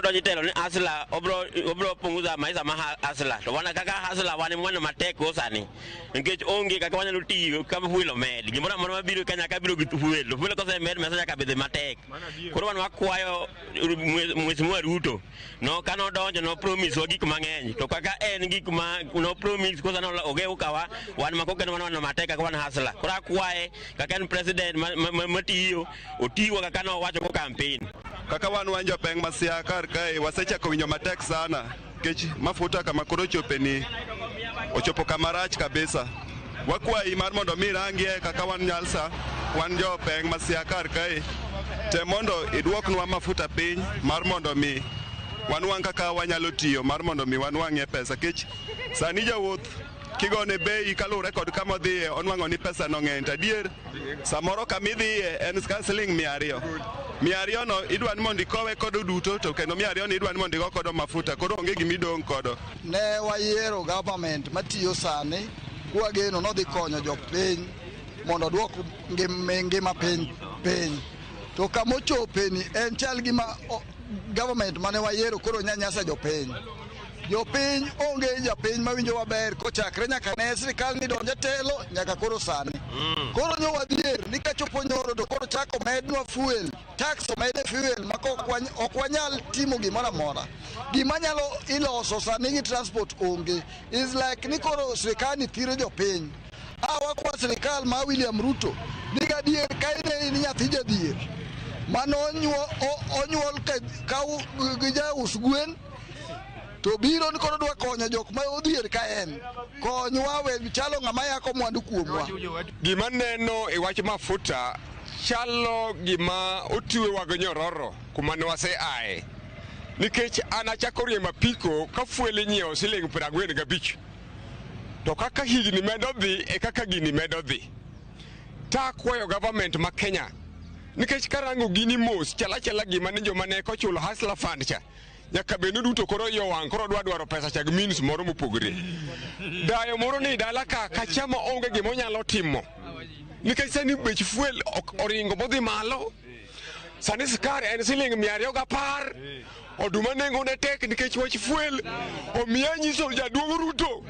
Nodonjo e telo ni hustler obro punguza maisha ma hustler. To wan kaka hustler wan ema matek go sani. Nikech onge kaka wanyalo tiyo ka fuel omed. Gimoro amora mabiro Kenya ka biro gi fuel. To fuel kosemed maisha nyaka bed matek. Koro wan wakwayo Mheshimiwa Ruto. No kano odonjo no promise wa gik mang'eny. To kaka en gik ma no promise kosa no ogew kawa wan ma koken wan wan matek kaka wan hustler. Koro akwaye kaka en president matiyo otiwa kaka nowacho go campaign. Kaka wan jopeng ma Siaya kar kae wasechako winjo matek sana nikech mafuta kama koro ochope ni ochopo kama rach kabisa. Wakwayi mar mondo mi irangie kaka wan Nyalsa, wan jopeng ma Siaya kar kae, tem mondo iduoknwa mafuta piny mar mondo mi wanwang' kaka wanyalo tiyo mar mondo mi wanwang'ie pesa nikech sani jawuoth kigone bei kaluwore kod kama odhiye onwang'o ni pesa no ng'eny to adier samoro kama idhiye en ka siling 200. 200 no idwa ni mondo ikowe kodo duto to kendo 200 no idwa ni mondo igo kodo mafuta koro onge gima idong' kodo. Ne wayiero government matiyo sani kwageno nodhi konyo jopiny mondo oduok ngima piny piny. To kamochopeni en chal gima government mane wayiero koro nyanyasa jopiny. Jopiny onge japiny mawinjo maber kochakre nyaka ne sirikal ni donje telo nyaka koro sani. Koro nyo wadhier ni kachopo nyoro to koro chako mednwa fuel, tax omede fuel ma ok wanyal timo gimoro amora. Gima nyalo iloso sani gi transport onge. Is like ni koro sirikal ni thiro jopiny. A wakwa sirikal ma William Ruto ni gadier ka ine in nyathi jadhier mano onyuol ka gi jaus gwen to biro ni koro dwa konyo jok ma odhier ka en. Konywa we chalo ng'ama yako mwandu kuomwa. Gima neno e wach mafuta chalo gima otwewa gi nyororo kuma ne wase ae. Nikech an achako riembo apiko ka fuel inyiewo siling 45. To kaka higni medo dhi e kaka gini medo dhi. Takwayo government ma Kenya nikech karango gini mos chala chala gima ni joma ne kochulo Hustler Fund cha nyaka bed ni duto koro iye owang' koro dwa dwaro pesa cha gi means moro mopogore. Dayo moro ni dala ka kachama onge gima onyalo timo. Nikech sani bech fuel oringo modhi malo. Sani skar en siling 210. Oduma nengone tek nikech wach fuel. Omiyo anyiso jaduong' Ruto.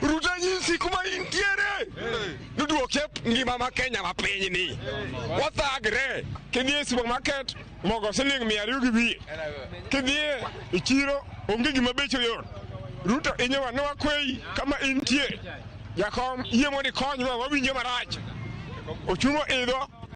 Ruto anyisi kuma intiere. Niduoke ngima ma Kenya ma piny ni. Wathagre. Kidhi e supermarket mogo siling 200 gi wiye. Kidhi e chiro onge gima beche yot. Ruto inyowa ne wakweyi kama intie. Jakom yie mondo ikonywa wawinjo marach. Ochumi idho.